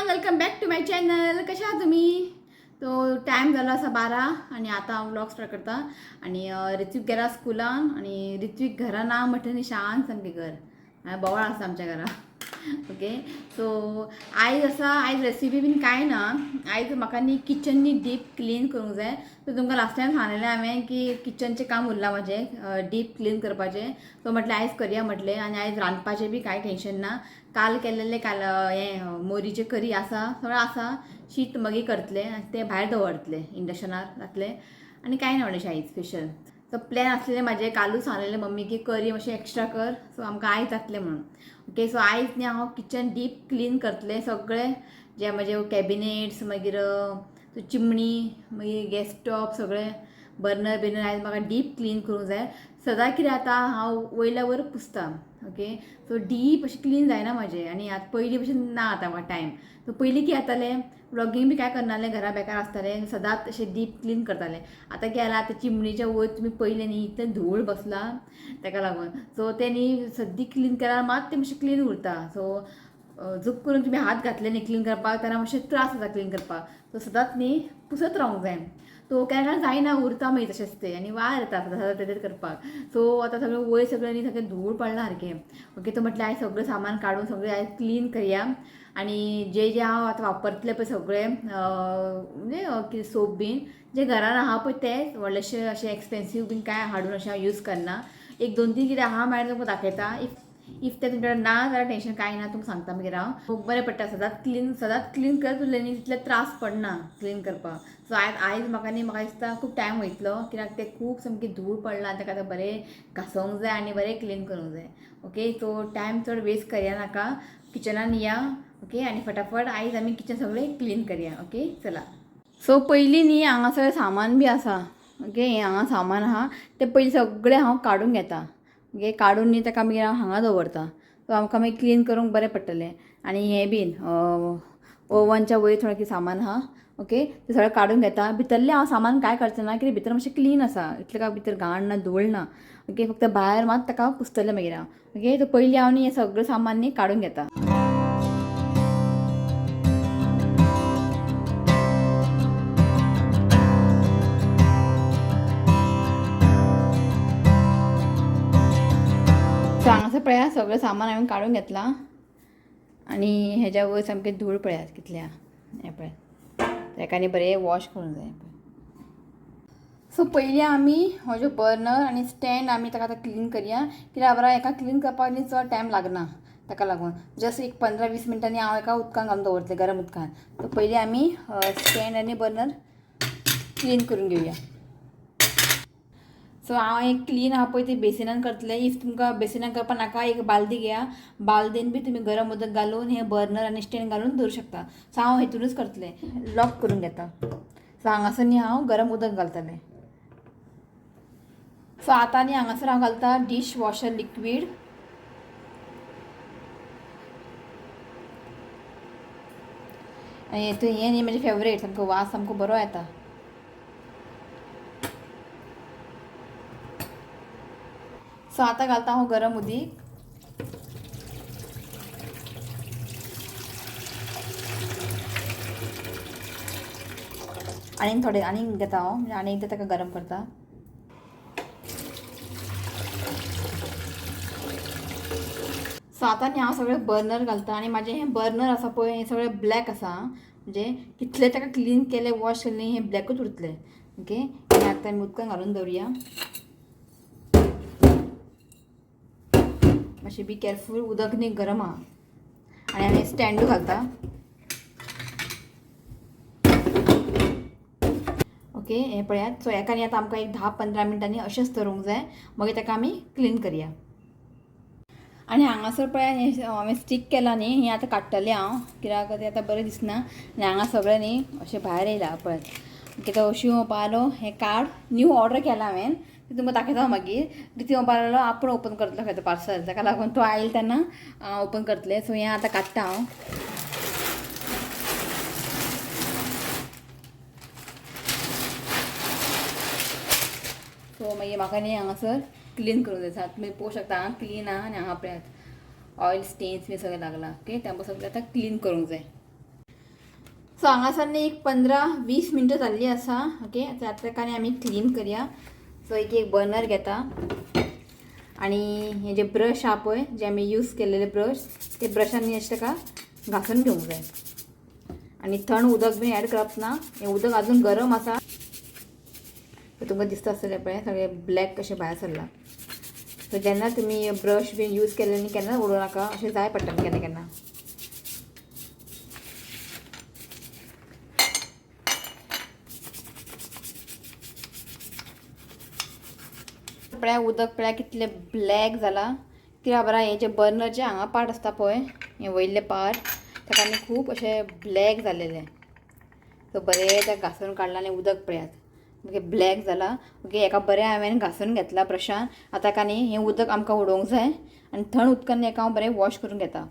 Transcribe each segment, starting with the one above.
Welcome back to my channel. कशा आहात तुम्ही? तो टायम जालो आसा 12 आनी आतां हांव व्लॉग स्टार्ट करता. आनी ऋत्विक गेला स्कुलान आनी ऋत्विक घरा ना म्हटलें न्ही, शांत सामकें घर, बोवाळ आसा आमच्या घरा. ओके, सो आयज आसा, आयज रेसिपी बीन कांय ना. आयज म्हाका न्ही किचन न्ही डीप क्लीन करूंक जाय. सो तुमकां लास्ट टायम सांगलेलें हांवें की किचनचें काम उरलां म्हाजें डीप क्लीन करपाचें. सो म्हटलें आयज करया म्हटलें. आनी आयज रांदपाचें बी कांय टेंशन ना. काल केलेलें, काल हें मोरीचें करी आसा, सगळें आसा. शीत मागीर करतलें आनी तें भायर दवरतलें इंडक्शनार जातलें. आनी कांय ना म्हणलें आयज स्पेशल. सो प्लॅन आसलेलें म्हाजें, कालूच सांगलेलें मम्मी की करी मातशें एक्स्ट्रा कर, सो आमकां आयज जातलें म्हणून. ओके, सो आयज न्ही हांव किचन डीप क्लीन करतलें सगळें, जे म्हजे कॅबिनेट्स, मागीर चिमणी, मागीर गॅस स्टॉप, सगळें बर्नर बिर्नर आयज म्हाका डीप क्लीन करूंक जाय. सदां कितें जाता, हांव वयल्या वयर पुसता. ओके, सो डीप अशें क्लीन जायना म्हाजें. आनी आतां पयलीं भशेन ना आतां म्हाका टायम. सो पयलीं कितें जातालें, व्लॉगींग बी कांय करनासलें, घरा बेकार आसतालें, सदांच अशें डीप क्लीन करतालें. आतां कितें जालां, आतां चिमणेच्या वयर तुमी पयलें न्ही, इतलें धूळ बसलां ताका लागून. सो तें न्ही सद्दी क्लीन केल्यार मात तें मातशें क्लीन उरता. सो झूप करून तुमी हात घातले न्ही क्लीन करपाक, तेन्ना मातशें त्रास जाता क्लीन करपाक. सो सदांच न्ही पुसत रावंक जाय. तो केन्ना जायना, उरता मागीर तशेंच तें आनी वार येता सदां सदां तें करपाक. सो आतां सगळें वयर सगळें न्ही सगळें धूळ पडलां सारकें. ओके, तो म्हटलें आयज सगळें सामान काडून सगळें आयज क्लीन करया. आनी जे जे हांव आतां वापरतलें पळय सगळें, म्हणजे कितें सोप बीन जे घरान आहा पळय तें, व्हडलेशें अशें एक्सपेन्सीव बीन कांय हाडून अशें हांव यूज करना. एक दोन तीन कितें आहा मागीर तुमकां दाखयता. If तें तुमच्या कडेन ना जाल्यार टेंशन कांय ना, तुमकां सांगता मागीर हांव. बरें पडटा सदांच क्लीन, सदांच क्लीन करत उरलें न्ही तितले त्रास पडना क्लीन करपाक. सो आयज आयज म्हाका न्ही, म्हाका दिसता खूब टायम वयतलो, कित्याक तें खूब सामकें धूळ पडलां, ताका आतां बरें घासोवंक जाय आनी बरें क्लीन करूंक जाय. ओके, सो टायम चड वेस्ट करया नाका, किचनान या. ओके, आनी फटाफट आयज आमी किचन सगळें क्लीन करया. ओके, चला. सो पयलीं न्ही हांगा सगळें सामान बी आसा. ओके, हें हांगा सामान आहा तें पयलीं सगळें हांव काडून घेता. ओके, काडून न्ही ताका मागीर हांव हांगा दवरता. सो आमकां मागीर क्लीन करूंक बरें पडटलें. आनी हें बीन ओवनच्या वयर थोडें कितें सामान आहा. ओके, तें सगळें काडून घेता. भितरलें हांव सामान कांय करचें ना, कित्याक भितर मातशें क्लीन आसा, इतलें काय भितर घाण ना, धूळ ना. ओके, फक्त भायर मात ताका पुसतलें मागीर हांव. ओके, सो पयलीं हांव न्ही हें सगळें सामान न्ही काडून घेता. सो हांगासर पळया सगळें सामान हांवें काडून घेतलां. आनी हेज्या वयर सामकें धूळ पळयात कितल्या, हें पळयात, ताका न्ही बरें वॉश करूंक जाय. सो पयलीं आमी हो जो बर्नर आनी स्टँड आमी ताका आतां क्लीन करया, कित्याक बरा हेका क्लीन करपाक न्ही चड टायम लागना, ताका लागून जस्ट एक 15-20 मिनटांनी हांव हेका उदकान घालून दवरतलें, गरम उदकान. सो पयलीं आमी स्टँड आनी बर्नर क्लीन करून घेवया. सो हांव एक क्लीन आहा पळय ती बेसिनान करतलें. If तुमकां बेसिनान करपाक नाका, एक बालदी घेया, बालदेन बी तुमी गरम उदक घालून हें बर्नर आनी स्टँड घालून दवरूं शकता. सो हांव हितुनूच करतलें, लॉक करून घेता. सो हांगासर न्ही हांव गरम उदक घालतलें. सो आतां न्ही हांगासर हांव घालता डीश वॉशर लिक्वीड. आनी हेतून हें न्ही म्हजें फेवरेट, सामको वास सामको बरो येता. सो आतां घालता हांव गरम उदीक. आनीक थोडें आनीक घेता हांव, म्हणजे आनी एकदां ताका गरम करता. सो आतां न्ही हांव सगळें बर्नर घालता. आनी म्हाजें हें बर्नर आसा पळय, हें सगळें ब्लॅक आसा, म्हणजे कितलें ताका क्लीन केलें वॉश केलें न्ही हें ब्लॅकूच उरतलें. ओके, हें आतां आमी उदकान घालून दवरुया. मातशें बी केअरफूल, उदक न्ही गरम आहा. आनी हांव हें स्टँडू घालता. ओके, हें पळयात. सो हेका न्ही आतां आमकां एक 10-15 मिनटांनी अशेंच दवरूंक जाय, मागीर ताका आमी क्लीन करया. आनी हांगासर पळया हें हांवें स्टीक केलां न्ही, हें आतां काडटलें हांव, कित्याक तें आतां बरें दिसना. आनी हांगा सगळें न्ही अशें भायर येयलां पळयात. ओके, तो शिव म्हणपाक हें कार्ड न्यू ऑर्डर केलां हांवें, तें तुमकां दाखयता हांव मागीर. रिती म्हणपाक लागलो आपूण ओपन करतलो खंय तो पार्सल, ताका लागून तो आयल तेन्ना हांव ओपन करतलें. सो हें आतां काडटा हांव. सो मागीर म्हाका न्ही हांगासर क्लीन करूंक जाय. तुमी पळोवंक शकता हांगा क्लीन आहा आनी हांगा पळयात ऑयल स्टेन्स बी सगळें लागलां. ओके, तें सगळें आतां क्लीन करूंक जाय. सो हांगासर न्ही एक 15-20 मिनटां जाल्ली आसा. ओके, आतां ताका आमी क्लीन करया. सो एक एक बर्नर घेता आनी हे जे ब्रश आहा पळय, जे आमी यूज केलेले ब्रश, ते ब्रशांनी अशें ताका घासून घेवंक जाय. आनी थंड उदक बीन एड करप ना, हें उदक अजून गरम आसा. तुमकां दिसता आसतलें पळय, सगळें ब्लॅक कशें भायर सरलां. सो जेन्ना तुमी ब्रश बीन यूज केले न्ही, केन्ना उडोवं नाका, अशें जाय पडटा केन्ना केन्ना. पळया उदक पळया कितलें ब्लॅक जालां. कित्याक खबर, हें जे बर्नर जे हांगा पार्ट आसता पळय, हें वयलें पार्ट, ताका न्ही खूब अशें ब्लॅक जालेलें. सो बरें तें घासून काडलां आनी उदक पळयात ओके ब्लॅक जालां. ओके, हेका बरें हांवें घासून घेतलां ब्रशान. आतां ताका न्ही हें उदक आमकां उडोवंक जाय आनी थंड उदकान हेका हांव बरें वॉश करून घेता.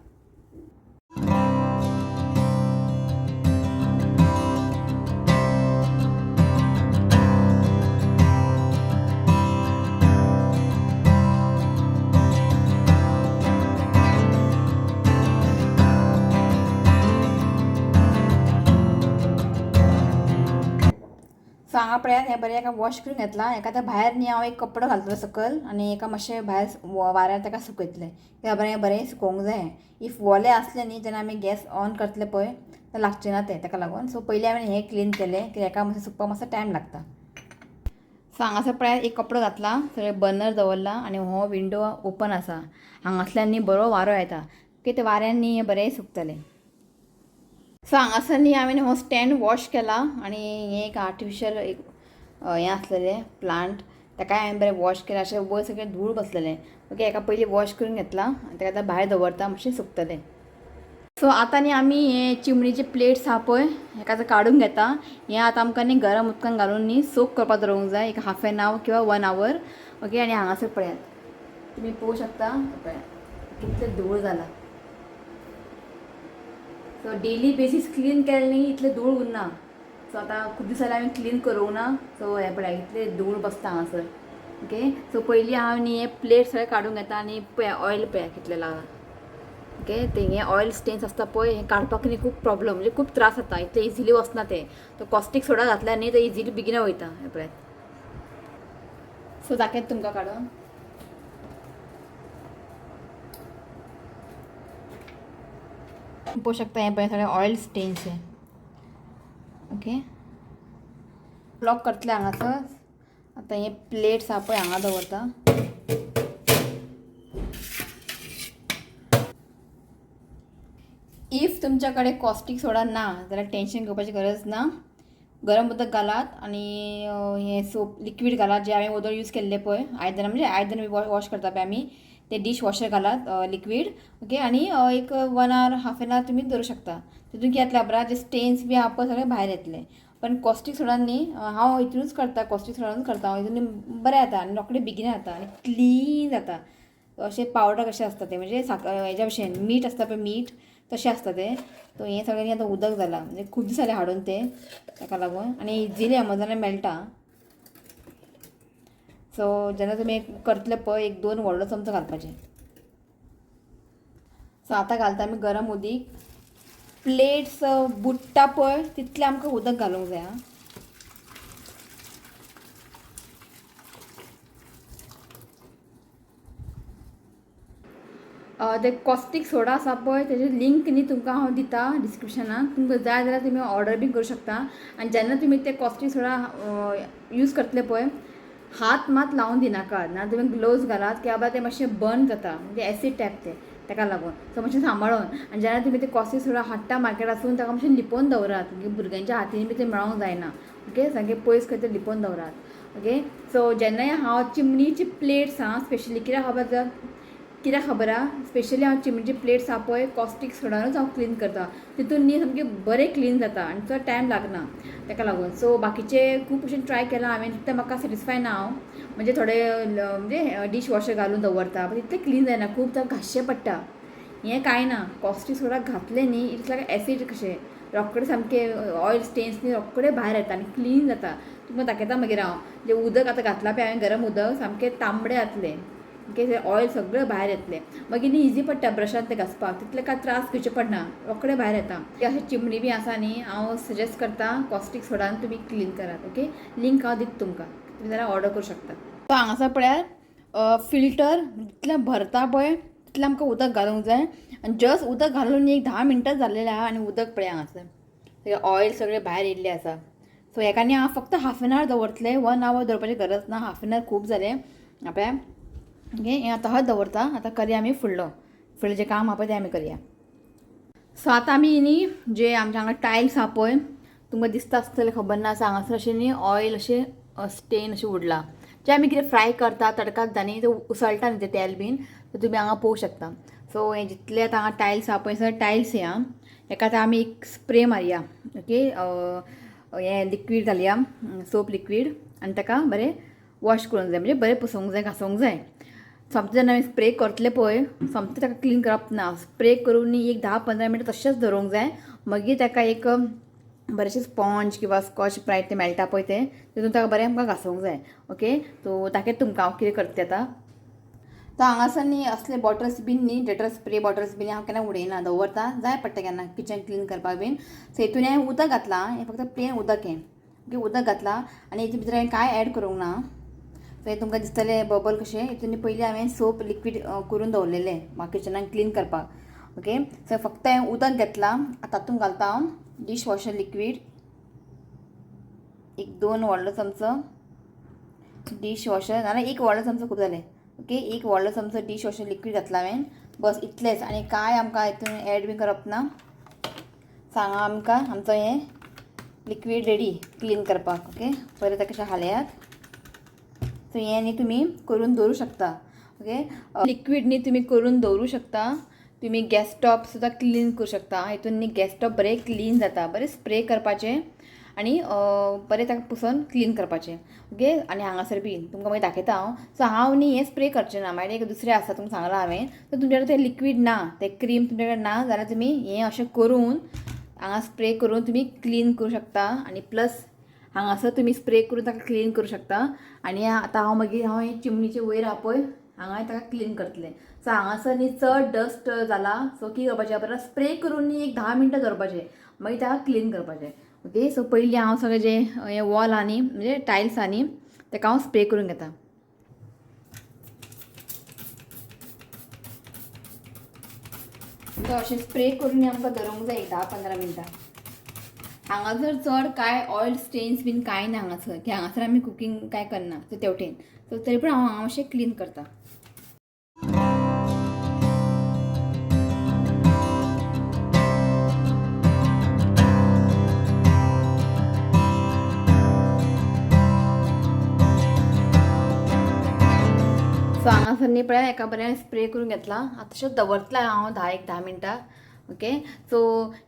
सो हांगा पळयात, हें बरें एका वॉश करून घेतलां. हेका आतां भायर न्ही हांव एक कपडो घालतलो सकयल आनी एका मातशें भायर वाऱ्यार ताका सुकयतलें. कित्याक बरें बरें सुकोवंक जाय. If वोलें आसलें न्ही जेन्ना आमी गॅस ऑन करतले पळय, तें लागचें ना तें, ताका लागून. सो पयलीं हांवें हें क्लीन केलें, कित्याक हेका मातशें सुकपाक मातसो टायम लागता. सो हांगासर पळयात, एक कपडो घातला, सगळें बर्नर दवरला आनी हो विंडो ओपन आसा. हांगासल्यान न्ही बरो वारो येता, ओके, ते वाऱ्यान न्ही हें बरें सुकतलें. सो हांगासर न्ही हांवें हो स्टँड वॉश केला आनी हें एक आर्टिफिशियल एक हें आसलेलें प्लांट, ताकाय हांवें बरें वॉश केलें. अशें वयर सगळें धूळ बसलेलें. ओके, हेका पयलीं वॉश करून घेतलां आनी ताका आतां भायर दवरता, मातशें सुकतलें. सो आतां न्ही आमी हे चिमणेचे प्लेट्स आहा पळय, हेका आतां काडून घेता. हें आतां आमकां न्ही गरम उदकान घालून न्ही सोक करपाक दवरूंक जाय, एक हाफ एन our किंवा 1 our. Okay, आनी हांगासर पळयात, तुमी पळोवंक शकता पळयात कितलें धूळ जालां. सो डेली बेसीस क्लीन केलें न्ही इतलें धूळ उरना. सो आतां खूब दीस जाले हांवें क्लीन करूंक ना. सो हें पळया इतलें धूळ बसता हांगासर. ओके, सो पयलीं हांव न्ही हे प्लेट सगळें काडून घेता आनी पळया ऑयल पळया कितलें लागलां. ओके, ते हे ऑयल स्टेन्स आसता पळय, हें काडपाक न्ही खूब प्रॉब्लम, म्हणजे खूब त्रास जाता, इतलें इजिली वचना तें. तो कॉस्टीक सोडा घातल्यार न्ही तें इजिली बेगीन वयता. हें पळयात. सो दाखयता तुमकां काडून. पळोवंक शकता हें पळय सगळें ऑयल स्टेन्स हे. ओके, ब्लॉक करतले हांगासर. आतां हे प्लेट्स आहा पळय हांगा दवरता. If तुमच्या कडेन कॉस्टीक सोडा ना जाल्यार टेंशन घेवपाची गरज ना. गरम उदक घालात आनी हें सोप लिक्वीड घालात, जें हांवें वोदोळ यूज केल्लें पळय आयदनां, म्हणजे आयदन वॉश करता पळय आमी, ते डीश वॉशर घालात लिक्वीड. ओके, आनी एक 1 our half an our तुमी दवरूं शकता. तितून कितें जातलें खबर, जे स्टेन्स बी आहा पळय सगळे भायर येतले. पण कॉस्टीक सोडान न्ही हांव हितूनच करता, कॉस्टीक सोडानूच करता हांव, हितून बरें जाता आनी रोखडें बेगीन जाता आनी क्लीन जाता. अशें पावडर कशें आसता तें, म्हणजे साकर हेज्या भशेन मीठ आसता पळय, मीठ तशें आसता तें. सो हें सगळें आतां उदक जालां, म्हणजे खूब दीस जाले हाडून तें, ताका लागून. आनी इजिली एमेझॉनार मेळटा. सो जेन्ना तुमी करतले पळय, एक 2 व्हडलो चमचो घालपाचें. सो आतां घालता आमी गरम उदीक. प्लेट्स बुडटा पळय तितलें आमकां उदक घालूंक जाय. आं, ते कॉस्टीक सोडा आसा पळय तेजे लिंक न्ही तुमकां हांव दिता डिस्क्रिप्शनान, तुमकां जाय जाल्यार तुमी ऑर्डर बी करूं शकता. आनी जेन्ना तुमी ते कॉस्टीक सोडा यूज करतले पळय, हात मात लावन दिनाका, ना तुमी ग्लोव्ज घालात, की बाबा तें मातशें बर्न जाता, म्हणजे एसीड टायप तें, ताका लागून. सो मातशें सांबाळून. आनी जेन्ना तुमी ते कॉस्टीक सोडा हाडटा मार्केटासून, ताका मातशें लिपोवन दवरात, म्हणजे भुरग्यांच्या हातीन बी तें मेळोंक जायना. ओके, सामकें पयस खंय तरी लिपोवन दवरात. ओके, सो जेन्नाय हांव चिमणीची प्लेट्स आहा स्पेशली, कित्याक खबर आसा, कित्याक खबर आहा, स्पेशली हांव चिमणीची प्लेट्स आहा पळय कॉस्टीक सोडानूच हांव क्लीन करता. तितून न्ही सामकें बरें क्लीन जाता आनी चड टायम लागना, ताका लागून. सो बाकीचे खूब भशेन ट्राय केलां हांवें, तितलें म्हाका सॅटिस्फाय ना हांव, म्हणजे थोडे म्हणजे डीश वॉशर घालून दवरता, पण तितलें क्लीन जायना, खूब घासचें पडटा. हें कांय ना, कॉस्टीक सोडा घातलें न्ही it's like acid कशें, रोखडें सामकें ऑयल स्टेन्स न्ही रोखडें भायर येता आनी क्लीन जाता. तुमकां दाखयता मागीर हांव, जें उदक आतां घातलां पळय हांवें गरम उदक, सामकें तांबडें जातलें. ओके, ते ऑयल सगळें भायर येतलें. मागीर न्ही इजी पडटा ब्रशान ते घासपाक, तितले कांय त्रास घेवचे पडना, रोखडे भायर येता. अशें चिमणी बी आसा न्ही, हांव सजेस्ट करता कॉस्टीक सोडान तुमी क्लीन करात. ओके, लिंक हांव दिता तुमकां, तुमी जाल्यार ऑर्डर करूं शकता. सो हांगासर पळयात फिल्टर जितलें भरता पळय तितलें आमकां उदक घालूंक जाय. आनी जस्ट उदक घालून एक 10 मिनटां जाल्लेलें आहा आनी उदक पळय हांगासर ऑयल सगळें भायर येयल्लें आसा. सो हेका न्ही हांव फक्त हाफ एन our दवरतलें, 1 our दवरपाची गरज ना, हाफ एन our खूब जालें आपल्या. ओके, हें आतां हय दवरता. आतां करया आमी फुडलो, फुडलें जें काम आहा पळय तें आमी करया. सो आतां आमी न्ही जे आमच्या हांगा टायल्स आहा पळय, तुमकां दिसता आसतलें खबर ना, आसा हांगासर अशें न्ही ऑयल अशें स्टेन अशें उडलां. जें आमी कितें फ्राय करता तडकात न्ही तें उसळटा न्ही तें तेल बीन, तर तुमी हांगा पळोवंक शकता. सो हें जितलें आतां हांगा टायल्स आहा पळय, सगळें टायल्स हे आहा, हेका आतां आमी एक स्प्रे मारया. ओके, हें लिक्वीड घालया, सोप लिक्वीड, आनी ताका बरें वॉश करूंक जाय, म्हणजे बरें पुसोवंक जाय, घासोवंक जाय. सोमतें जेन्ना आमी स्प्रे करतले पळय सोमतें ताका क्लीन करप ना, स्प्रे करून न्ही एक 10-15 मिनटां तशेंच दवरूंक जाय. मागीर ताका एक बरेंशें स्पॉन्ज किंवा स्कॉच ब्रायट तें मेळटा पळय तें, तितून ताका बरें आमकां घासोवंक जाय. ओके, सो दाखयता तुमकां हांव कितें करता तें आतां. तो हांगासर न्ही असले बॉटल्स बीन न्ही, डेटॉल स्प्रे बॉटल्स बीन हांव केन्ना उडयना, दवरता, जाय पडटा केन्ना किचन क्लीन करपाक बीन. सो हितून हांवें उदक घातलां, हें फक्त प्लेन उदक हें. ओके, उदक घातलां आनी हितून भितर हांवें कांय एड करूंक ना. सो हें तुमकां दिसतलें बबल कशें. हितून पयलीं हांवें सोप लिक्वीड करून दवरलेलें म्हाका किचनाक क्लीन करपाक. ओके, सो फक्त हांवें उदक घेतलां, आतां तातूंत घालता हांव डिश वॉशर लिक्वीड, एक 2 व्हडलो चमचो डिश वॉशर, नाल्यार 1 व्हडलो चमचो खूब जालें. ओके, 1 व्हडलो चमचो डिश वॉशर लिक्वीड घातला हांवें, बस इतलेंच. आनी कांय आमकां हितून एड बी करप ना. सांगा आमकां आमचो हें लिक्वीड रेडी क्लीन करपाक. ओके, बरें ताका कशें हालयात. सो हें न्ही तुमी करून दवरूं शकता. ओके, लिक्वीड न्ही तुमी करून दवरूं शकता. तुमी गॅस स्टॉप सुद्दां क्लीन करूं शकता. हितून न्ही गॅस स्टॉप बरें क्लीन जाता, बरें स्प्रे करपाचें आनी बरें ताका पुसून क्लीन करपाचें. ओके, आनी हांगासर बी तुमकां मागीर दाखयता हांव. सो हांव न्ही हें स्प्रे करचें ना, मागीर एक दुसरें आसा तुमकां सांगलां हांवें. तर तुमचे कडेन तें लिक्वीड ना, तें क्रीम तुमचे कडेन ना जाल्यार तुमी हें अशें करून हांगा स्प्रे करून तुमी क्लीन करूं शकता. आनी प्लस हांगासर तुमी स्प्रे करून ताका क्लीन करूं शकता. आनी आतां हांव मागीर हांव हे चिमणीचे वयर आहा पळय हांगाय ताका क्लीन करतलें. सो हांगासर न्ही चड डस्ट जाला, सो कितें करपाचें, परत स्प्रे करून न्ही एक 10 मिनटां दवरपाचें, मागीर ताका क्लीन करपाचें. ओके, सो पयलीं हांव सगळें जें हें वॉल आहा न्ही, म्हणजे टायल्स आहा न्ही, ताका हांव स्प्रे करून घेता. सो अशें स्प्रे करून आमकां दवरूंक जाय एक 10-15 मिनटां. हांगासर चड कांय ऑयल स्टेन्स बीन कांय ना हांगासर, की हांगासर आमी कुकींग कांय करना, सो तेवटेन. सो तरी पूण हांव हांगा मातशें क्लीन करता. सो हांगासर न्ही पळय एका बरें स्प्रे करून घेतला, आतां तशेंच दवरतलें हांव 10 मिनटां. ओके, सो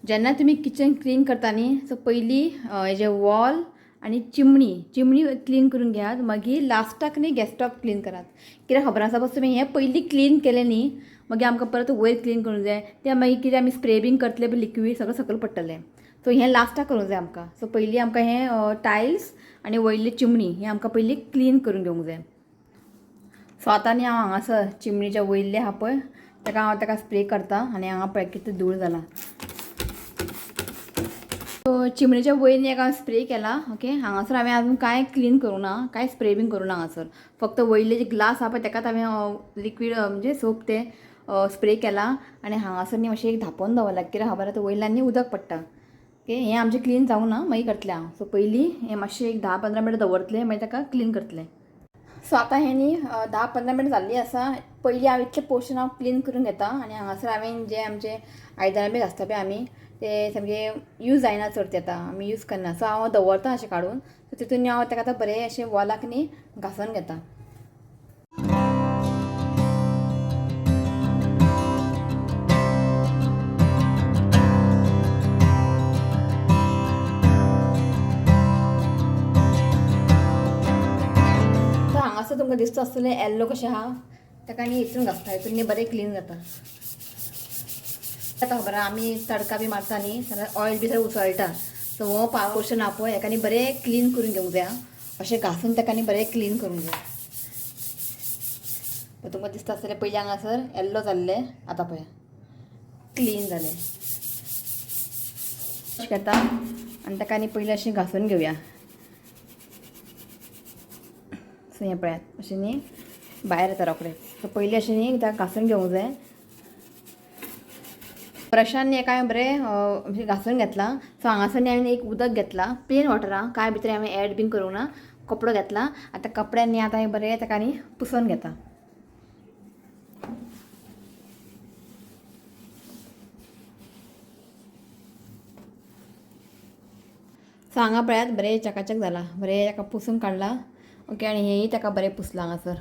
जेन्ना तुमी किचन क्लीन करता न्ही, सो पयलीं हेजें वॉल आनी चिमणी क्लीन करून घेयात, मागीर लास्टाक न्ही गॅस स्टॉप क्लीन करात. कित्याक खबर आसा, बस तुमी हें पयलीं क्लीन केलें न्ही, मागीर आमकां परत वयर क्लीन करूंक जाय, तें मागीर कितें आमी स्प्रे बीन करतले लिक्वीड सगळें सकयल पडटलें. सो हें लास्टाक करूंक जाय आमकां. सो पयलीं आमकां हें टायल्स आनी वयली चिमणी हें आमकां पयलीं क्लीन करून घेवंक जाय. सो आतां न्ही हांव हांगासर चिमणीच्या वयले आहा पळय ताका हांव ताका स्प्रे करता. आनी हांगा पळय कितलें धूळ जाला. सो चिमणीच्या वयर न्ही हांवें स्प्रे केला. ओके, हांगासर हांवें अजून कांय क्लीन करूं ना, कांय स्प्रे बीन करूं ना. हांगासर फक्त वयले जे ग्लास आहा पळय ताकाच हांवें लिक्वीड म्हणजे सोप तें स्प्रे केला. आनी हांगासर न्ही मातशें एक धांपोवन दवरला, कित्याक खबर आतां वयल्यान न्ही उदक पडटा. ओके, हें आमचें क्लीन जावंक ना, मागीर करतलें हांव. सो पयलीं हें मातशें एक 10-15 मिनटां दवरतलें, मागीर ताका क्लीन करतलें. सो आतां हें न्ही 10-15 मिनटां जाल्लीं आसा. पयलीं हांव इतलें पोर्शन हांव क्लीन करून घेता. आनी हांगासर हांवें जें आमचें आयदनां बी घासता पळय आमी, ते सामकें यूज जायना चड, ते आतां आमी यूज करना. सो हांव दवरता अशें काडून. सो तितून हांव ताका आतां बरें अशें वॉलाक न्ही घासून घेता. हांगासर तुमकां दिसता आसतलें येल्लो कशें आहा, ताका न्ही हितून घासता, हितून न्ही बरें क्लीन जाता. आतां खबर आमी तडका बी मारता न्ही, जाल्यार ऑयल बी सगळें उसळटा. सो हो पोर्शन आहा पळय हेका न्ही बरें क्लीन करून घेवंक जाय. अशें घासून ताका न्ही बरें क्लीन करूंक जाय. तुमकां दिसता आसतलें पयलीं हांगासर येल्लो जाल्लें, आतां पळय क्लीन जालें. घेता आनी ताका आनी पयलीं अशें घासून घेवया. सो हें पळयात अशें न्ही भायर येता रोखडें. सो पयलीं अशें न्ही ताका घासून घेवंक जाय. ब्रशान न्ही हांवें बरें घासून घेतलां. सो हांगासर न्ही हांवें एक उदक घेतलां, प्लेन वॉटर आं, कांय भितर हांवें एड बीन करूंक ना. कपडो घेतला, आतां कपड्यान न्ही आतां बरें ताका न्ही पुसोन घेता. सो हांगा पळयात बरें चकाचक जालां, बरें ताका पुसून काडलां. ओके, आनी हेंय ताका बरें पुसलां हांगासर.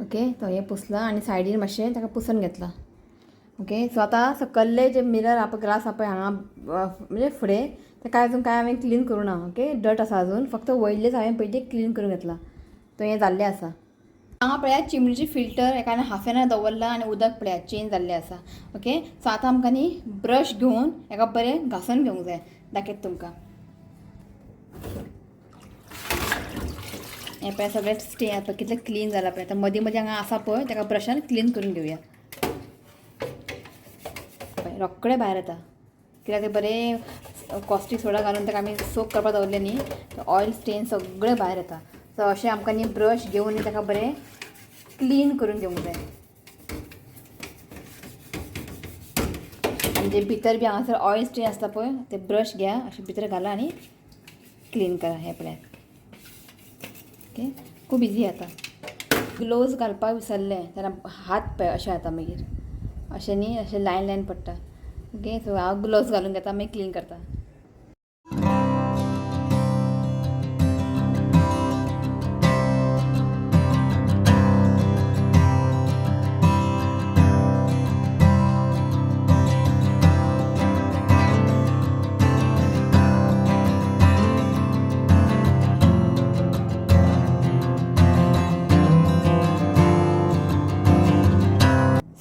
ओके, तो हें पुसलां आनी सायडीन मातशें ताका पुसून घेतलां. ओके, सो आतां सकल्ले जे मिरर आहा पळय, ग्लास आहा पळय हांगा म्हणजे फुडें, तेका अजून कांय हांवें क्लीन करूं ना. ओके, डट आसा अजून, फक्त वयलेच हांवें पयलीं क्लीन करून घेतलां. तो हें जाल्लें आसा. हांगा पळयात चिमणीचे फिल्टर एका हाफ एन आवर दवरलां आनी उदक पळयात चेंज जाल्लें आसा. ओके, सो आतां आमकां न्ही ब्रश घेवन एका बरें घासून घेवंक जाय. दाखयता तुमकां. हें पळय सगळें स्टे आतां कितलें क्लीन जालां पळय. आतां मदीं मदीं हांगा आसा पळय ताका ब्रशान क्लीन करून घेवया. पळय रोखडें भायर येता, कित्याक ते बरें कॉस्टीक सोडा घालून ताका आमी सोक करपाक दवरलें न्ही, ऑयल स्टेन सगळें भायर येता. सो अशें आमकां न्ही ब्रश घेवन न्ही ताका बरें क्लीन करून घेवंक जाय. आनी जे भितर बी हांगासर ऑयल स्टेन आसता पळय, ते ब्रश घ्या, अशें भितर घाला आनी क्लीन करा. हें पळयात. ओके, खूब इजी आतां. ग्लोव्ज घालपाक विसरलें जाल्यार हात पळय अशें जाता मागीर, अशें न्ही अशें लायन लायन पडटा. ओके, सो हांव ग्लोव्ज घालून घेता, मागीर क्लीन करता.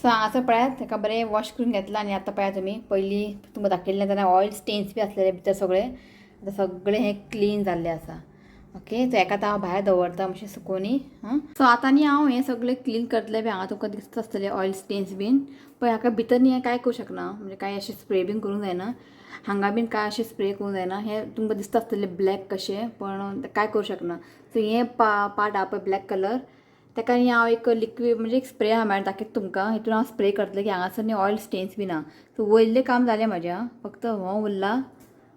सो हांगासर पळयात ताका बरें वॉश करून घेतलां. आनी आतां पळयात तुमी पयलीं तुमकां दाखयल्लें तेन्ना ऑयल स्टेन्स बी आसलेले भितर सगळे, आतां सगळें हें क्लीन जाल्लें आसा. ओके, सो एका आतां हांव भायर दवरता मातशें सुकोवनी. हां, सो आतां न्ही हांव हें सगळें क्लीन करतलें बी. हांगा तुमकां दिसता आसतलें ऑयल स्टेन्स बीन पळय, हाका भितर न्ही कांय करूं शकना, म्हणजे कांय अशें स्प्रे बीन करूंक जायना, हांगा बीन कांय अशें स्प्रे करूंक जायना. हें तुमकां दिसता आसतलें ब्लॅक कशें, पण कांय करूं शकना. सो हें पार्ट आहा पळय ब्लॅक कलर, ताका न्ही हांव एक लिक्वीड म्हणजे एक स्प्रे आहा मॅडम दाखयता तुमकां, हितून हांव स्प्रे करतलें की हांगासर न्ही ऑयल स्टेन्स बी ना. सो वयलें काम जालें म्हाजें, फक्त हो उरला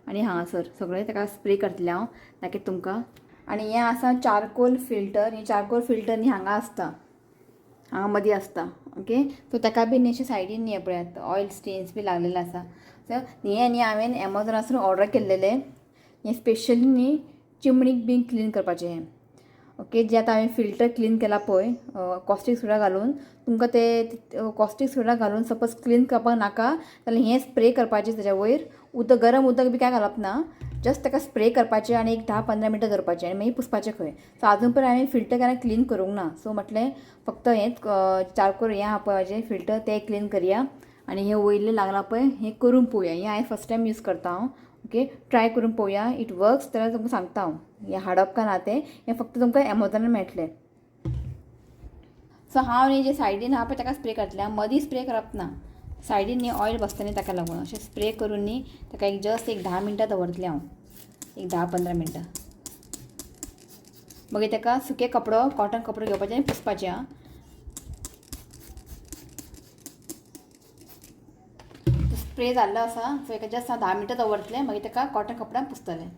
आनी हांगासर सगळें ताका स्प्रे करतलें हांव, दाखयता तुमकां. आनी हें आसा चारकोल फिल्टर. हें चारकोल फिल्टर न्ही हांगा आसता, हांगा मदीं आसता. ओके, सो ताका बी न्ही अशें सायडीन न्ही पळयात ऑयल स्टेन्स बी लागलेले आसा. सो हें न्ही हांवें एमेझॉनासून ऑर्डर केल्लेलें, हें स्पेशली न्ही चिमणीक बीन क्लीन करपाचें हें. ओके, जे आतां हांवें फिल्टर क्लीन केला पळय कॉस्टीक सोडा घालून, तुमकां ते कॉस्टीक सोडा घालून सपोज क्लीन करपाक नाका जाल्यार हें स्प्रे करपाचें ताच्या वयर. उदक, गरम उदक बी कांय घालप ना, जस्ट ताका स्प्रे करपाचें आनी एक 10-15 मिनटां दवरपाचें आनी मागीर पुसपाचें खंय. सो आजून पर्यंत हांवें फिल्टर केन्ना क्लीन करूंक ना. सो म्हटलें फक्त हेंच चारकोल हें आहा पळय म्हाजें फिल्टर तें क्लीन करया आनी हें वयलें लागलां पळय हें करून पळोवया. हें हांवें फर्स्ट टायम यूज करता हांव. ओके, ट्राय करून पळोवया, it works जाल्यार तुमकां सांगता हांव हें हाडप काय ना तें. हें फक्त तुमकां एमेझॉनार मेळटलें. सो हांव न्ही जे सायडीन आहा पळय ताका स्प्रे करतलें, मदीं स्प्रे करप ना, सायडीन न्ही ऑयल बसता न्ही ताका लागून अशें स्प्रे करून न्ही ताका एक जस्ट एक 10 मिनटां दवरतलें हांव, एक 10-15 मिनटां. मागीर ताका सुके कपडो, कॉटन कपडो घेवपाचें आनी पुसपाचें. आं, स्प्रे जाल्लो आसा. सो एका जस्ट हांव 10 मिनटां दवरतलें, मागीर ताका कॉटन कपड्यान पुसतलें.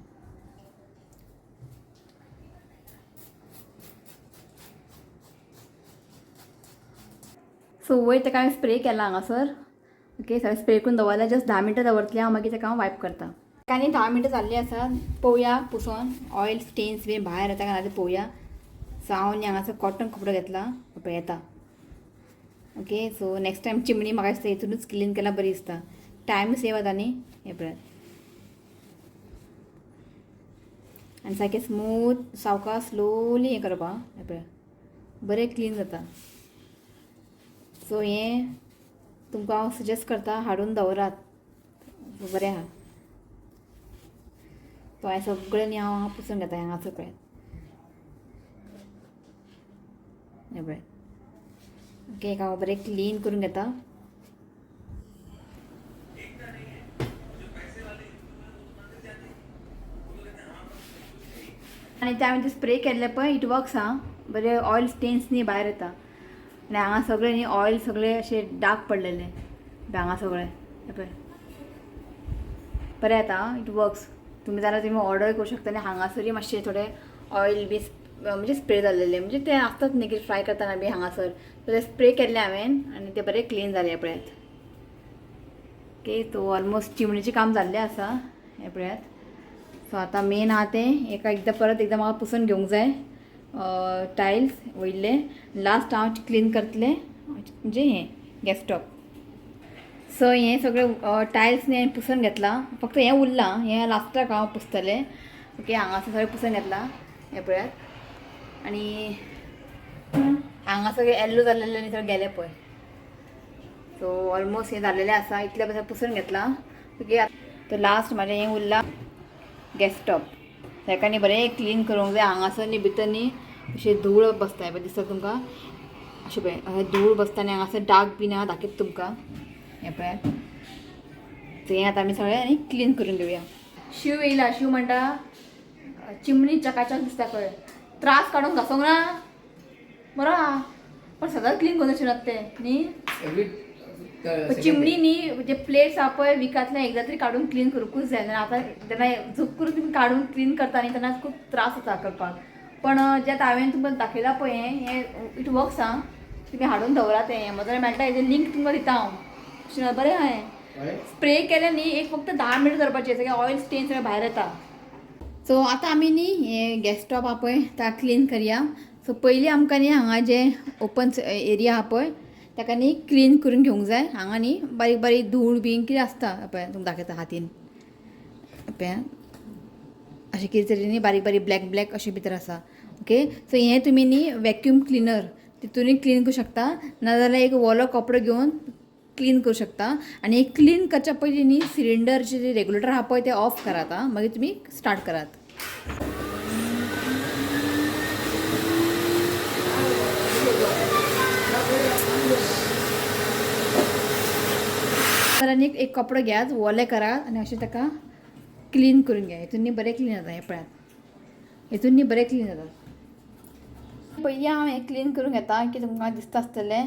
सो वयर ताका हांवें स्प्रे केला हांगासर. ओके, सगळें स्प्रे करून दवरलें, जस्ट 10 मिनटां दवरतलें हांव, मागीर ताका हांव वायप करता. ताका आनी 10 मिनटां जाल्लीं आसा, पळोवया पुसोन ऑयल स्टेन्स बीन भायर येता काय ना तें पळोवया. सो हांव न्ही हांगासर कॉटन कपडो घेतला, पळय येता. ओके, सो नेक्स्ट टायम चिमणी म्हाका दिसता हितुनूच क्लीन केल्यार बरी दिसता, टायम सेव जाता न्ही. हें पळयात, आनी सारकें स्मूथ सावकाश स्लोली हें करप. आं, हें पळयात बरें क्लीन जाता. सो हें तुमकां हांव सजेस्ट करता, हाडून दवरात, बरें आहा. तो हांवें सगळें न्ही हांव हांगा पुसून घेता, हांगासर पळयात, हें पळयात. ओके, हांव बरें क्लीन करून घेता. आनी ते हांवें ते स्प्रे केल्ले पळय, it works. आं, बरें ऑयल स्टेन्स न्ही भायर येता. आनी हांगा सगळे न्ही ऑयल सगळे अशे डार्क पडलेले हांगा सगळे, हे पळय, बरें येता. It works. तुमी जाल्यार तुमी ऑर्डर करूं शकता. आनी हांगासरूय मातशे थोडे ऑयल बी म्हणजे स्प्रे जाल्लेले, म्हणजे ते आसतात न्ही की फ्राय करतना बी हांगासर, सो ते स्प्रे केल्ले हांवें आनी ते बरें क्लीन जाले पळयात. ओके, तो ऑलमोस्ट चिमणेचें काम जाल्लें आसा, हें पळयात. सो आतां मेन आहा तें एका एकदां परत एकदां म्हाका पुसून घेवंक जाय टायल्स वयले. लास्ट हांव क्लीन करतलें म्हणजे हें गॅस स्टॉप. सो हें सगळें टायल्स न्ही हांवें पुसून घेतलां, फक्त हें उरलां, हें लास्टाक हांव पुसतलें. ओके, हांगासर सगळें पुसून घेतलां, हें पळयात. आनी हांगा सगळें येल्लो जाल्लेलें न्ही सगळें गेलें पळय. सो ऑलमोस्ट हें जाल्लेलें आसा, इतलें पासून पुसून घेतलां. ओके, तो लास्ट म्हाजें हें उरलां गॅस स्टॉप. ताका न्ही बरें क्लीन करूंक जाय. हांगासर न्ही भितर न्ही अशें धूळ बसता, पळय दिसता तुमकां, अशें पळय अशें धूळ बसता. आनी हांगासर डार्क बीन आहा, दाखयता तुमकां, हें पळयात. सो हें आतां आमी सगळें आनी क्लीन करून घेवया. शिव येयला, शिव म्हणटा चिमणी चकाचक दिसता खंय, त्रास काडूंक घासूंक ना, बरो आहा पण सदांच क्लीन करून अशें तें न्ही. एवरी चिमणी न्ही म्हणजे प्लेट्स आहा पळय विकांतल्यान एकदां तरी काडून क्लीन करूंकूच जाय. आनी आतां जेन्ना झूप करून तुमी काडून क्लीन करता न्ही तेन्ना खूब त्रास जाता करपाक. पण जें आतां हांवें तुमकां दाखयलां पळय हें, it works. आं, तुमी हाडून दवरात, तें एमेझॉनार मेळटा. हेजें लिंक तुमकां दिता हांव. अशें बरें आहा हें. स्प्रे केलें न्ही एक फक्त 10 मिनटां दवरपाचें, सगळें ऑयल स्टेन सगळें भायर येता. सो आतां आमी न्ही हें गॅस स्टॉप आहा पळय ताका क्लीन करया. सो पयलीं आमकां न्ही हांगा जें ओपन एरिया आहा पळय ताका न्ही क्लीन करून घेवंक जाय. हांगा न्ही बारीक बारीक धूळ बीन कितें आसता पळय, तुमकां दाखयता हातीन पळय, अशें कितें तरी न्ही बारीक बारीक ब्लॅक ब्लॅक अशें भितर आसा. ओके, सो हें तुमी न्ही वॅक्यूम क्लिनर तितूनय क्लीन करूं शकता, नाजाल्यार एक ओलो कपडो घेवन क्लीन करूं शकता. आनी क्लीन करच्या पयलीं न्ही सिलिंडरचे जे रेगुलेटर आहा पळय ते ऑफ करात. आं, मागीर तुमी स्टार्ट करात. तर आनी एक कपडो घेयात, ओले करात आनी अशें ताका क्लीन करून घेया. हितून न्ही बरें क्लीन जाता, हें पळयात, हितून न्ही बरें क्लीन जाता. पयलीं हांव हें क्लीन करून घेता की तुमकां दिसता आसतलें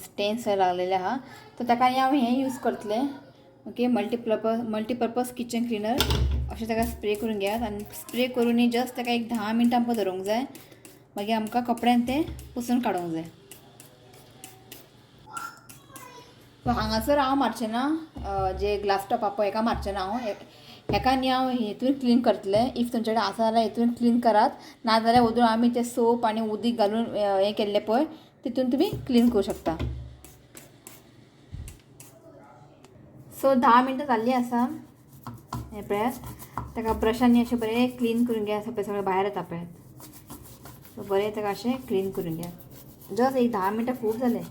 स्टेन्स लागलेले आहा, तर ताका आनी हांव हें यूज करतलें. ओके, मल्टीपर्पज किचन क्लिनर अशें ताका स्प्रे करून घेयात. आनी स्प्रे करून जस्ट ताका एक 10 मिनटां आमकां दवरूंक जाय, मागीर आमकां कपड्यान तें पुसून काडूंक जाय. सो हांगासर हांव मारचें ना, जे ग्लास टॉप आहा पळय हेका मारचें ना हांव, हेका न्ही हांव हेतून क्लीन करतलें. If तुमचे कडेन आसा जाल्यार हेतून क्लीन करात, नाजाल्यार वोदोळ आमी तें सोप आनी उदीक घालून हें केल्लें पळय तितून तुमी क्लीन करूं शकता. सो 10 मिनटां जाल्लीं आसा, हें पळयात. ताका ब्रशांनी अशें बरें क्लीन करून घेया, सगळें सगळें भायर येता पळयात. सो बरें ताका अशें क्लीन करून घेया, जस्ट एक 10 मिनटां खूब जालें.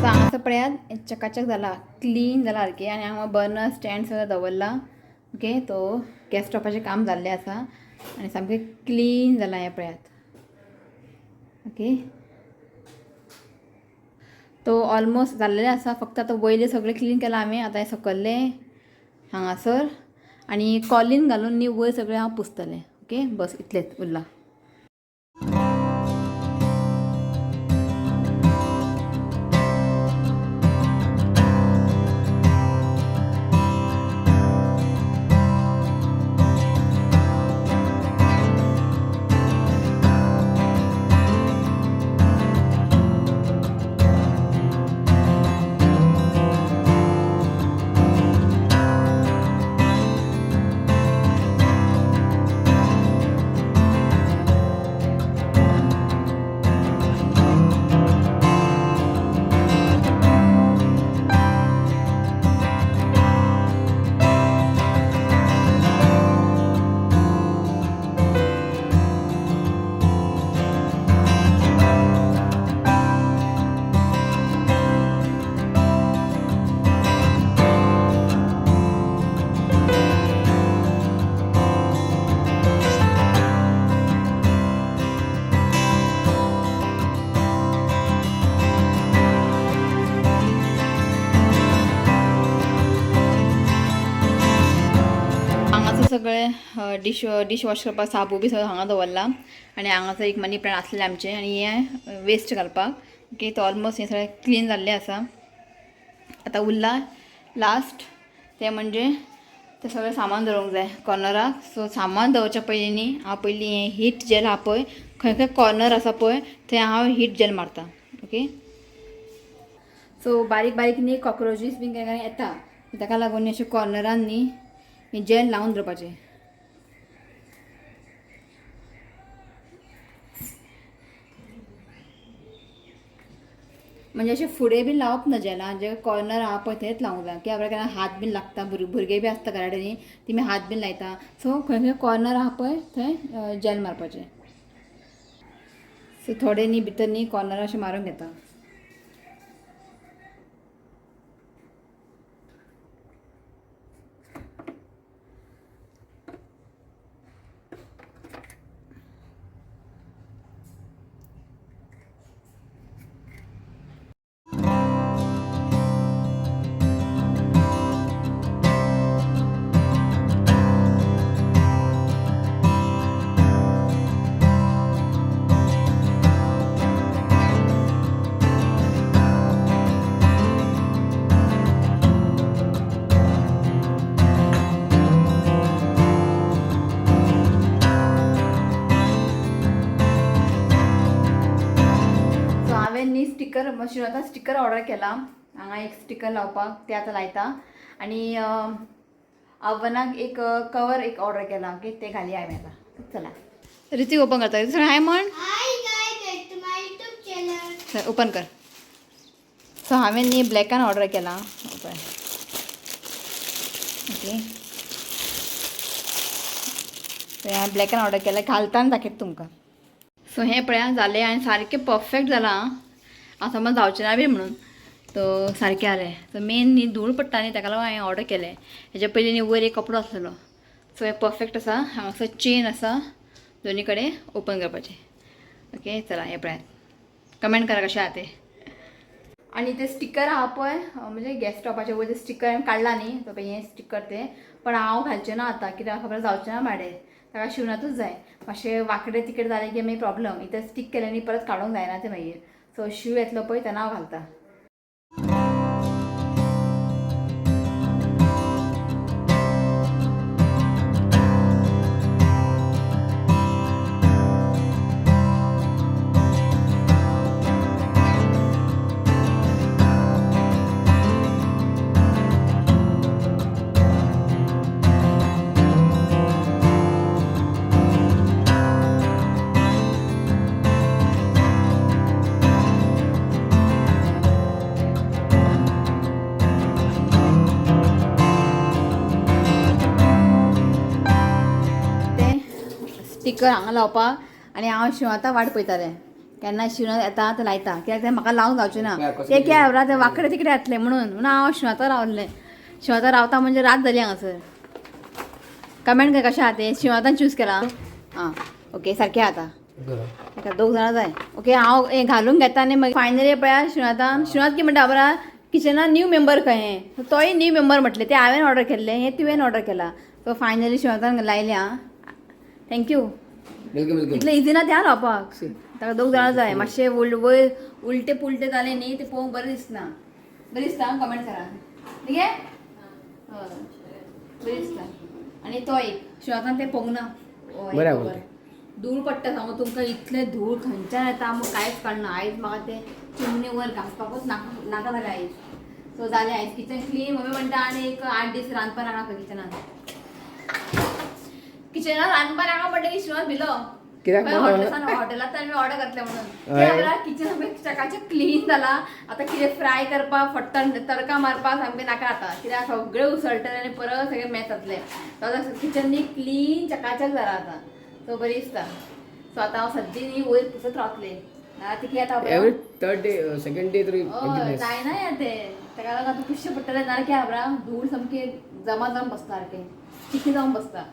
सो हांगासर पळयात चकाचक जाला, क्लीन जाला सारकें. आनी हांगा बर्नर स्टँड सगळें दवरला. ओके, तो गॅस स्टॉपाचें काम जाल्लें आसा आनी सामकें क्लीन जालां, हें पळयात. ओके, तो ऑलमोस्ट जाल्लेलें आसा, फक्त आतां वयलें सगळें क्लीन केलां आमी. आतां हें सकल्लें हांगासर आनी कॉलीन घालून न्ही वयर सगळें हांव पुसतलें. ओके, बस इतलेंच उरलां. सगळे डिश डिश वॉश करपाक साबू बी सगळें हांगा दवरला आनी हांगासर एक मनी प्लांट आसलेलें आमचें आनी हें वेस्ट घालपाक. ओके, तो ऑलमोस्ट हें सगळें क्लीन जाल्लें आसा. आतां उरला लास्ट तें म्हणजे तें सगळें सामान दवरूंक जाय कॉर्नराक. सो सामान दवरच्या पयलीं न्ही हांव पयलीं हें हीट जेल आहा पळय, खंय खंय कॉर्नर आसा पळय थंय हांव हीट जेल मारता. ओके, सो बारीक बारीक न्ही कॉक्रोचीस बीन काय काय येता, ताका लागून अशें कॉर्नरान न्ही हें जेल लावन दवरपाचें. म्हणजे अशें फुडें बीन लावप ना जेला, जे कॉर्नर आहा पळय थंयच लावंक जाय. कित्याक केन्ना हात बीन लागता, भुरगे बी आसता घरा कडेन न्ही, तेमी हात बीन लायता. सो खंय खंय कॉर्नर आहा पळय थंय जेल मारपाचें. सो थोडे न्ही भितर न्ही कॉर्नर अशें मारून घेता. सो हांवें न्ही स्टिकर मशिनांतल्यान स्टिकर ऑर्डर केला, हांगा एक स्टिकर लावपाक, ते आतां लायता. आनी ओवनाक एक कवर एक ऑर्डर केला, ओके, ते घाली हांवें आतां. चला ऋतिक ओपन करता. सर हाय म्हण. Hi guys, welcome to my YouTube channel. Sir open कर. सो हांवें न्ही ब्लॅकान ऑर्डर केला पळय. ओके, हांवें ब्लॅकान ऑर्डर केला, घालता आनी दाखयता तुमकां. सो हें पळया जालें आनी सारकें परफेक्ट जालां आं, समज जावचें ना बी म्हणून तो सारकें जालें. सो मेन न्ही धूळ पडटा न्ही, ताका लागून हांवें ऑर्डर केलें. हेच्या पयलीं न्ही वयर एक कपडो आसलेलो. सो हें परफेक्ट आसा, हांगासर चेन आसा, दोनी कडेन ओपन करपाचें. ओके, चला हें पळयात, कमेंट करा कशें आहा तें. आनी ते स्टिकर आहा पळय, म्हणजे गॅस स्टोवाच्या वयर स्टिकर हांवें काडला न्ही, तो पळय हें स्टिकर तें, पण हांव घालचें ना आतां, कित्याक खबर जावचें ना म्हाडे, ताका शिवनातूच जाय. मातशें वांकडें तिकडे जालें की मागीर प्रॉब्लम, इथं स्टीक केलें न्ही परत काडूंक जायना तें मागीर. सो शीव येतलो पळय तेन्ना हांव घालता. तें स्टिकर हांगा लावपाक आनी हांव शिंव वाट पळयतालें केन्ना शिवनाथ येता तें लायता, कित्याक तें म्हाका लावंक जावचें ना, तें कित्याक तें वांकडें तिकडे येतलें म्हणून, म्हणून हांव शिंवाता रावलें. शिंवाता रावता म्हणजे रात जाली हांगासर. कमेंट कर कशें आहा तें, शिंवातान चूज केलां. आं ओके, सारकें आतां ताका दोग जाणां जाय. ओके, हांव हें घालूंक घेता आनी मागीर फायनली पळया शिवनाथान, शिवनाथ कितें म्हणटा खबर, किचनान न्यू मेंबर खंय हें, तोय न्यू मेंबर म्हटलें, तें हांवें ऑर्डर केल्लें, हें तुवें ऑर्डर केलां. सो फायनली शिवनाथान लायलें. आं thank you. Welcome welcome. इतलें इजी ना त्या लावपाक, ताका दोग जाणां जाय. मातशें वयर उलटे पुलटे जालें न्ही तें पळोवंक बरें दिसना. बरें दिसता कमेंट करा, ठीक आहे. हय बरें दिसता. आनी तो एक शिवनाथान तें पळोवंक ना. बरें आहा. धूळ पडटा सांगू तुमकां, इतलें धूळ खंयच्यान येता मग कांयच कळना. आयज म्हाका तें चिमणे वयर घांसपाकूच नाका नाका जालें आयज. सो जालें आयज किचन क्लीन. मम्मी म्हणटा आनी एक 8 दीस रांदपा नाका किचनान, किचनान रांदपा नाका म्हणटा की शिवनाथ भिलो. कित्याक? हॉटेलांतल्यान आमी ऑर्डर घातलें म्हणून किचन सकाळचें क्लीन जाला. आतां कितें फ्राय करपाक, फट्टन तडका मारपाक सामकें नाका आतां, कित्याक सगळें उसळटलें आनी परत सगळें मॅच जातलें. आतां किचन न्ही क्लीन चकाचक जालां आतां, सो बरी दिसता. सो आतां हांव सद्दी न्ही वयर पुसत रावतलें, नाजाल्यार ती येता. Every third day, second day तरी हय जायना या तें, ताका लागून आतां पुसचें पडटलें, नाजाल्यार कितें खबर आहा धूळ सामकी जमा जावन बसता, सारकें स्टिकी जावन बसता.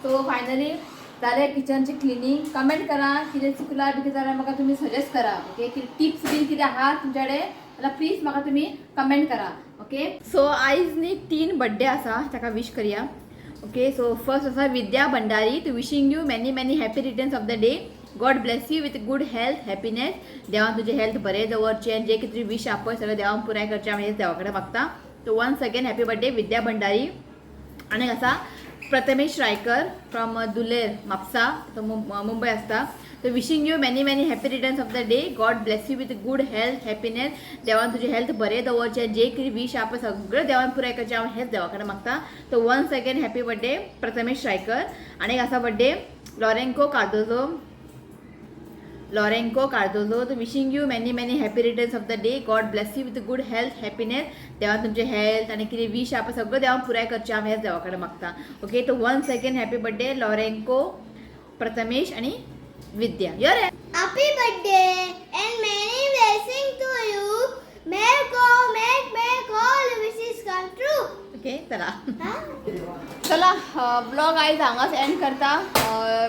सो फायनली जालें किचनची क्लिनींग. कमेंट करा कितें चुकलां बी कितें जाल्यार म्हाका तुमी सजेस्ट करा. ओके, कितें टिप्स बीन कितें आहा तुमचे कडेन जाल्यार प्लीज म्हाका तुमी कमेंट करा. ओके, सो आयज न्ही 3 बड्डे आसा, ताका विश करया. ओके, सो फर्स्ट आसा विद्या Bhandari. To wishing you many many happy returns of the day. God bless you with good health, happiness. देवान तुजें हेल्थ बरें दवरचें आनी जे कितें तुजी वीश आहा पळय सगळें देवान पुराय करचें हांव हेच देवा कडेन मागता. So once again happy birthday Vidya Bhandari. आनी आसा प्रथमेश रायकर फ्रॉम दुलेर, म्हापसा. तो मुंबय आसता. So wishing you many many happy returns of the day. God bless you with good health, happiness. देवान तुजें हेल्थ बरें दवरचें, जे कितें वीश आहा पळय सगळें देवान पुराय करचें हांव हेच देवा कडेन मागता. So once again happy birthday Prathamesh Raikar. आनी एक आसा बर्थडे लॉरेंको कार्दोजो. लॉरेंको कार्दोजो, तो wishing you many many happy returns of the day. God bless you with good health, happiness. देवान तुमचें हेल्थ आनी कितें वीश आहा पळय सगळें देवान पुराय करचें हांव हेच देवा कडेन मागता. ओके, तो once again happy birthday Lorenco, Prathamesh आनी विद्या. यो रे. Happy birthday and many blessings to you. May God make all wishes come true. Okay, चला. हा? चला, ब्लॉग आयज हांगाच एंड करता.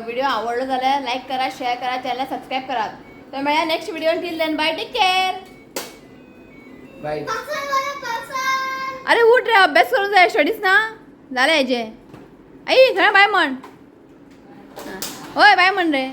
व्हिडिओ आवडलो जाल्यार लायक करा, शेअर करा, चॅनल सबस्क्राईब करात. तर मेळया next video. Till then, bye, take care. Bye. पासल वाला पासल. अरे उठ रे, अभ्यास करून जाय. स्टडीज ना जालें हेजें. आई, थंय बाय म्हण. होय, बाय म्हण रे.